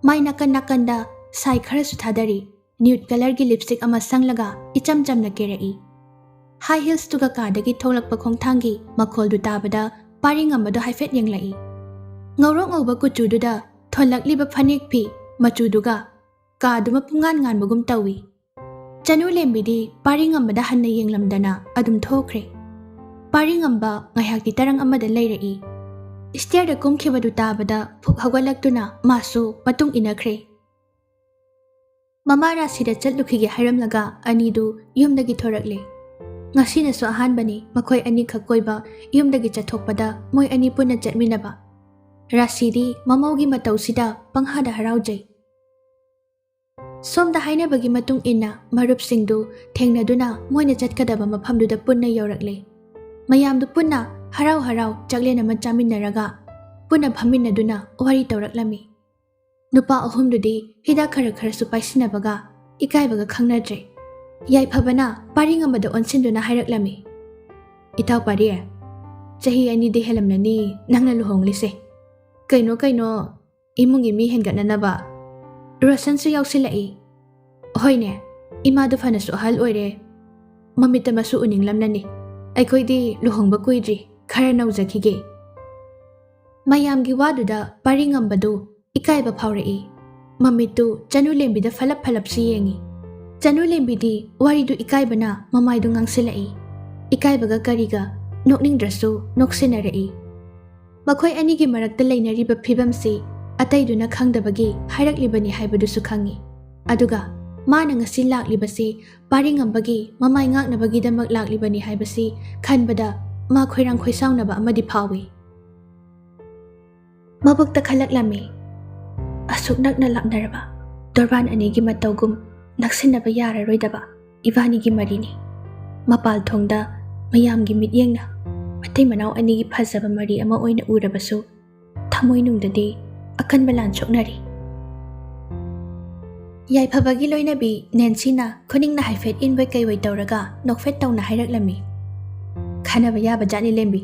ꯃꯥꯏ ꯅꯥꯀꯟ ꯅꯥꯀꯟꯗ ꯁꯥꯏ ꯈꯔꯁꯨ ꯊꯥꯗꯔꯤ꯫ Nude colourꯒꯤ lipstick ꯑꯃ ꯁꯪꯂꯒ ꯏꯆꯝ ꯆꯝꯅ ꯀꯦꯔꯛꯏ꯫ High heelsꯇꯨꯒ ꯀꯥꯗꯒꯤ ꯊꯣꯛꯂꯛꯄ ꯈꯣꯡꯊꯥꯡꯒꯤ ꯃꯈꯣꯜꯗꯨ ꯇꯥꯕꯗ ꯄꯥꯔꯤꯉꯝꯕꯗꯨ ꯍꯥꯏꯐꯦꯠ ꯌꯦꯡꯂꯛꯏ꯫ ꯉꯧꯔꯣꯛ ꯉꯧꯕ ꯀꯨꯆꯨꯗꯨꯗ ꯊꯣꯜꯂꯛꯂꯤꯕ ꯐꯅꯦꯛ ꯐꯤ ꯃꯆꯨꯗꯨꯒ ꯀꯥꯗꯨꯃ ꯄꯨꯡꯉꯥꯟ ꯉꯥꯟꯕꯒꯨꯝ ꯇꯧꯏ꯫ ꯆꯅꯨ ꯂꯦꯝꯕꯤꯗꯤ ꯄꯥꯔꯤꯉꯝꯕꯗ ꯍꯟꯅ ꯌꯦꯡꯂꯝꯗꯅ ꯑꯗꯨꯝ ꯊꯣꯛꯈ꯭ꯔꯦ꯫ ꯄꯥꯔꯤꯉꯝꯕ ꯉꯥꯏꯍꯥꯛꯇꯤ ꯇꯔꯪ ꯑꯃꯗ ꯂꯩꯔꯛꯏ꯫ ꯁ꯭ꯇꯦꯌꯔꯗ ꯀꯨꯝꯈꯤꯕꯗꯨ ꯇꯥꯕꯗ ꯐꯨꯛ ꯍꯧꯒꯠꯂꯛꯇꯨꯅ ꯃꯥꯁꯨ ꯃꯇꯨꯡ ꯏꯟꯅꯈ꯭ꯔꯦ꯫ ꯃꯃꯥ ꯔꯥꯁꯤꯗ ꯆꯠꯂꯨꯈꯤꯒꯦ ꯍꯥꯏꯔꯝꯂꯒ ꯑꯅꯤꯗꯨ ꯌꯨꯝꯗꯒꯤ ꯊꯣꯔꯛꯂꯦ꯫ ꯉꯁꯤꯅꯁꯨ ꯑꯍꯥꯟꯕꯅꯤ ꯃꯈꯣꯏ ꯑꯅꯤꯈꯛ ꯀꯣꯏꯕ ꯌꯨꯝꯗꯒꯤ ꯆꯠꯊꯣꯛꯄꯗ ꯃꯣꯏ ꯑꯅꯤ ꯄꯨꯟꯅ ꯆꯠꯃꯤꯟꯅꯕ꯫ ꯔꯥꯁꯤꯗꯤ ꯃꯃꯧꯒꯤ ꯃꯇꯧꯁꯤꯗ ꯄꯪꯍꯥꯗ ꯍꯔꯥꯎꯖꯩ꯫ ꯁꯣꯝꯗ ꯍꯥꯏꯅꯕꯒꯤ ꯃꯇꯨꯡ ꯏꯟꯅ ꯃꯔꯨꯞꯁꯤꯡꯗꯨ ꯊꯦꯡꯅꯗꯨꯅ ꯃꯣꯏꯅ ꯆꯠꯀꯗꯕ ꯃꯐꯝꯗꯨꯗ ꯄꯨꯟꯅ ꯌꯧꯔꯛꯂꯦ꯫ ꯃꯌꯥꯝꯗꯨ ꯄꯨꯟꯅ ꯍꯔꯥꯎ ꯍꯔꯥꯎ ꯆꯥꯛꯂꯦꯟ ꯑꯃ ꯆꯥꯃꯤꯟꯅꯔꯒ ꯄꯨꯟꯅ ꯐꯝꯃꯤꯟꯅꯗꯨꯅ ꯋꯥꯔꯤ ꯇꯧꯔꯛꯂꯝꯃꯤ꯫ ꯅꯨꯄꯥ ꯑꯍꯨꯝꯗꯨꯗꯤ ꯍꯤꯗꯥꯛ ꯈꯔ ꯈꯔꯁꯨ ꯄꯥꯏꯁꯤꯟꯅꯕꯒ ꯏꯀꯥꯏꯕꯒ ꯈꯪꯅꯗ꯭ꯔꯦ꯫ ꯌꯥꯏꯐꯕꯅ ꯄꯥꯔꯤꯉꯝꯕꯗ ꯑꯣꯟꯁꯤꯟꯗꯨꯅ ꯍꯥꯏꯔꯛꯂꯝꯃꯤ, "ꯏꯇꯥꯎ ꯄꯥꯔꯤ, ꯆꯍꯤ ꯑꯅꯤꯗꯤ ꯍꯦꯜꯂꯝꯂꯅꯤ ꯅꯪꯅ ꯂꯨꯍꯣꯡꯂꯤꯁꯦ꯫ ꯀꯩꯅꯣ ꯀꯩꯅꯣ ꯏꯃꯨꯡꯒꯤ ꯃꯤ ꯍꯦꯟꯒꯠꯅꯅꯕ ꯔꯣꯁꯟꯁꯨ ꯌꯥꯎꯁꯤꯜꯂꯛꯏ꯫ ꯍꯣꯏꯅꯦ, ꯏꯃꯥꯗꯨ ꯐꯅꯁꯨ ꯑꯍꯜ ꯑꯣꯏꯔꯦ, ꯃꯃꯤꯠꯇ ꯃꯁꯨ ꯎꯅꯤꯡꯂꯝꯂꯅꯤ꯫ ꯑꯩꯈꯣꯏꯗꯤ ꯂꯨꯍꯣꯡꯕ ꯀꯨꯏꯗ꯭ꯔꯤ, ꯈꯔ ꯅꯧꯖꯈꯤꯒꯦ꯫" ꯃꯌꯥꯝꯒꯤ ꯋꯥꯗꯨꯗ ꯄꯥꯔꯤꯉꯝꯕꯗꯨ ꯏꯀꯥꯏꯕ ꯐꯥꯎꯔꯛꯏ꯫ ꯃꯃꯤꯠꯇꯨ ꯆꯅꯨ ꯂꯦꯝꯕꯤꯗ ꯐꯂꯞ ꯐꯂꯞꯁꯨ ꯌꯦꯡꯏ꯫ ꯆꯅꯨ ꯂꯦꯝꯕꯤꯗꯤ ꯋꯥꯔꯤꯗꯨ ꯏꯀꯥꯏꯕꯅ ꯃꯃꯥꯏꯗꯨ ꯉꯥꯡꯁꯤꯜꯂꯛꯏ꯫ ꯏꯀꯥꯏꯕꯒ ꯀꯔꯤꯒ ꯅꯣꯛꯅꯤꯡꯗ꯭ꯔꯁꯨ ꯅꯣꯛꯁꯤꯟꯅꯔꯛꯏ꯫ ꯃꯈꯣꯏ ꯑꯅꯤꯒꯤ ꯃꯔꯛꯇ ꯂꯩꯅꯔꯤꯕ ꯐꯤꯕꯝꯁꯤ ꯑꯇꯩꯗꯨꯅ ꯈꯪꯗꯕꯒꯤ ꯍꯥꯏꯔꯛꯂꯤꯕꯅꯤ ꯍꯥꯏꯕꯗꯨꯁꯨ ꯈꯪꯏ꯫ ꯑꯗꯨꯒ ꯃꯥꯅ ꯉꯁꯤ ꯂꯥꯛꯂꯤꯕꯁꯤ ꯄꯥꯔꯤꯉꯝꯕꯒꯤ ꯃꯃꯥꯏ ꯉꯥꯛꯅꯕꯒꯤꯗꯃꯛ ꯂꯥꯛꯂꯤꯕꯅꯤ ꯍꯥꯏꯕꯁꯤ ꯈꯟꯕꯗ ꯃꯥ ꯈꯣꯏꯔꯥꯡ ꯈꯣꯏꯁꯥꯎꯅꯕ ꯑꯃꯗꯤ ꯐꯥꯎꯏ꯫ ꯃꯕꯨꯛꯇ ꯈꯜꯂꯛꯂꯝꯃꯤ, "ꯑꯁꯨꯛ ꯅꯛꯅ ꯂꯥꯞꯅꯔꯕ ꯇꯣꯔꯕꯥꯟ ꯑꯅꯤꯒꯤ ꯃꯇꯧꯒꯨꯝ ꯅꯛꯁꯤꯟꯅꯕ ꯌꯥꯔꯔꯣꯏꯗꯕ ꯏꯕꯥꯅꯤꯒꯤ ꯃꯔꯤꯅꯤ꯫" ꯃꯄꯥꯜ ꯊꯣꯡꯗ ꯃꯌꯥꯝꯒꯤ ꯃꯤꯠꯌꯦꯡꯅ ꯃꯇꯩ ꯃꯅꯥꯎ ꯑꯅꯤꯒꯤ ꯐꯖꯕ ꯃꯔꯤ ꯑꯃ ꯑꯣꯏꯅ ꯎꯔꯕꯁꯨ, ꯊꯃꯣꯏꯅꯨꯡꯗꯗꯤ ꯑꯀꯟꯕ ꯂꯥꯟ ꯁꯣꯛꯅꯔꯤ꯫ ꯌꯥꯏꯐꯕꯒꯤ ꯂꯣꯏꯅꯕꯤ ꯅꯦꯟꯁꯤꯅ ꯈꯨꯅꯤꯡꯅ ꯍꯥꯏꯐꯦꯠ ꯏꯟꯕꯣꯏ ꯀꯩꯕꯣꯏ ꯇꯧꯔꯒ ꯅꯣꯛꯐꯦꯠ ꯇꯧꯅ ꯍꯥꯏꯔꯛꯂꯝꯃꯤ, "ꯈꯟꯅꯕ ꯌꯥꯕ ꯖꯥꯠꯅꯤ ꯂꯦꯝꯕꯤ꯫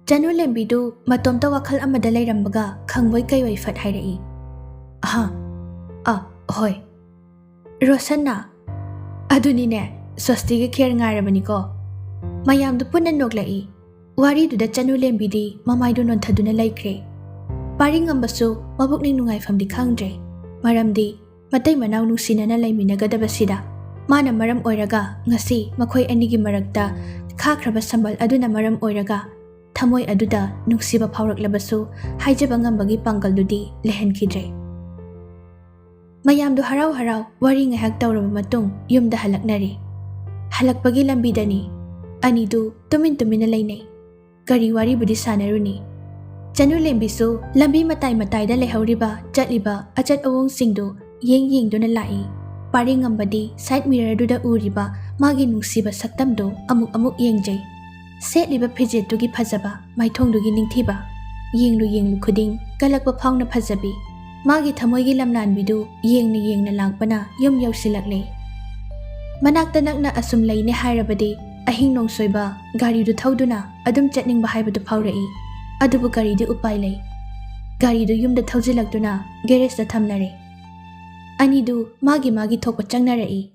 ꯆꯅꯨ ꯂꯦꯝꯕꯤꯗꯨ ꯃꯇꯣꯝꯇ ꯋꯥꯈꯜ ꯑꯃꯗ ꯂꯩꯔꯝꯕꯒ ꯈꯪꯕꯣꯏ ꯀꯩꯕꯣꯏ ꯐꯠ ꯍꯥꯏꯔꯛꯏ, ꯑꯍꯥ, ꯑ, ꯍꯣꯏ꯫ ꯔꯣꯁꯟꯅ, ꯑꯗꯨꯅꯤꯅꯦ, ꯁ꯭ꯋꯁꯇꯤꯒꯤ ꯈꯦꯔ ꯉꯥꯏꯔꯕꯅꯤꯀꯣ꯫" ꯃꯌꯥꯝꯗꯨ ꯄꯨꯟꯅ ꯅꯣꯛꯂꯛꯏ꯫ ꯋꯥꯔꯤꯗꯨꯗ ꯆꯅꯨ ꯂꯦꯝꯕꯤꯗꯤ ꯃꯃꯥꯏꯗꯨ ꯅꯣꯟꯊꯗꯨꯅ ꯂꯩꯈ꯭ꯔꯦ꯫ ꯄꯥꯔꯤꯉꯝꯕꯁꯨ ꯃꯕꯨꯛꯅꯤꯡ ꯅꯨꯡꯉꯥꯏꯐꯝꯗꯤ ꯈꯪꯗ꯭ꯔꯦ꯫ ꯃꯔꯝꯗꯤ ꯃꯇꯩ ꯃꯅꯥꯎ ꯅꯨꯡꯁꯤꯅꯅ ꯂꯩꯃꯤꯟꯅꯒꯗꯕꯁꯤꯗ ꯃꯥꯅ ꯃꯔꯝ ꯑꯣꯏꯔꯒ ꯉꯁꯤ ꯃꯈꯣꯏ ꯑꯅꯤꯒꯤ ꯃꯔꯛꯇ ꯈꯥꯈ꯭ꯔꯕ ꯁꯝꯕꯜ ꯑꯗꯨꯅ ꯃꯔꯝ ꯑꯣꯏꯔꯒ ꯊꯃꯣꯏ ꯑꯗꯨꯗ ꯅꯨꯡꯁꯤꯕ ꯐꯥꯎꯔꯛꯂꯕꯁꯨ ꯍꯥꯏꯖꯕ ꯉꯝꯕꯒꯤ ꯄꯥꯡꯒꯜꯗꯨꯗꯤ ꯂꯩꯍꯟꯈꯤꯗ꯭ꯔꯦ꯫ ꯃꯌꯥꯝꯗꯨ ꯍꯔꯥꯎ ꯍꯔꯥꯎ ꯋꯥꯔꯤ ꯉꯥꯏꯍꯥꯛ ꯇꯧꯔꯕ ꯃꯇꯨꯡ ꯌꯨꯝꯗ ꯍꯜꯂꯛꯅꯔꯦ꯫ ꯍꯜꯂꯛꯄꯒꯤ ꯂꯝꯕꯤꯗꯅꯤ ꯑꯅꯤꯗꯨ ꯇꯨꯃꯤꯟ ꯇꯨꯃꯤꯟꯅ ꯂꯩꯅꯩ꯫ ꯀꯔꯤ ꯋꯥꯔꯤꯕꯨꯗꯤ ꯁꯥꯟꯅꯔꯨꯅꯤ? ꯆꯅꯨ ꯂꯦꯝꯕꯤꯁꯨ ꯂꯝꯕꯤ ꯃꯇꯥꯏ ꯃꯇꯥꯏꯗ ꯂꯩꯍꯧꯔꯤꯕ ꯆꯠꯂꯤꯕ ꯑꯆꯠ ꯑꯋꯣꯡꯁꯤꯡꯗꯨ ꯌꯦꯡ ꯌꯦꯡꯗꯨꯅ ꯂꯥꯛꯏ꯫ ꯄꯥꯔꯤꯉꯝꯕꯗꯤ ꯁꯥꯏꯠ ꯃꯤꯔꯔꯗꯨꯗ ꯎꯔꯤꯕ ꯃꯥꯒꯤ ꯅꯨꯡꯁꯤꯕ ꯁꯛꯇꯝꯗꯨ ꯑꯃꯨꯛ ꯑꯃꯨꯛ ꯌꯦꯡꯖꯩ꯫ ꯁꯦꯠꯂꯤꯕ ꯐꯤꯖꯦꯠꯇꯨꯒꯤ ꯐꯖꯕ, ꯃꯥꯏꯊꯣꯡꯗꯨꯒꯤ ꯅꯤꯡꯊꯤꯕ, ꯌꯦꯡꯂꯨ ꯌꯦꯡꯂꯨ ꯈꯨꯗꯤꯡ ꯀꯜꯂꯛꯄ ꯐꯥꯎꯅ ꯐꯖꯕꯤ꯫ ꯃꯥꯒꯤ ꯊꯃꯣꯏꯒꯤ ꯂꯝꯂꯥꯟꯕꯤꯗꯨ ꯌꯦꯡꯅ ꯌꯦꯡꯅ ꯂꯥꯛꯄꯅ ꯌꯨꯝ ꯌꯧꯁꯤꯜꯂꯛꯂꯦ꯫ ꯃꯅꯥꯛꯇ ꯅꯛꯅ ꯑꯁꯨꯝ ꯂꯩꯅꯦ ꯍꯥꯏꯔꯕꯗꯤ ꯑꯍꯤꯡ ꯅꯣꯡꯁꯣꯏꯕ ꯒꯥꯔꯤꯗꯨ ꯊꯧꯗꯨꯅ ꯑꯗꯨꯝ ꯆꯠꯅꯤꯡꯕ ꯍꯥꯏꯕꯗꯨ ꯐꯥꯎꯔꯛꯏ꯫ ꯑꯗꯨꯕꯨ ꯀꯔꯤꯗꯤ ꯎꯄꯥꯏ ꯂꯩ? ꯒꯥꯔꯤꯗꯨ ꯌꯨꯝꯗ ꯊꯧꯖꯤꯜꯂꯛꯇꯨꯅ ꯒꯦꯔꯦꯖꯇ ꯊꯝꯅꯔꯦ꯫ ꯑꯅꯤꯗꯨ ꯃꯥꯒꯤ ꯃꯥꯒꯤ ꯊꯣꯛꯄ ꯆꯪꯅꯔꯛꯏ꯫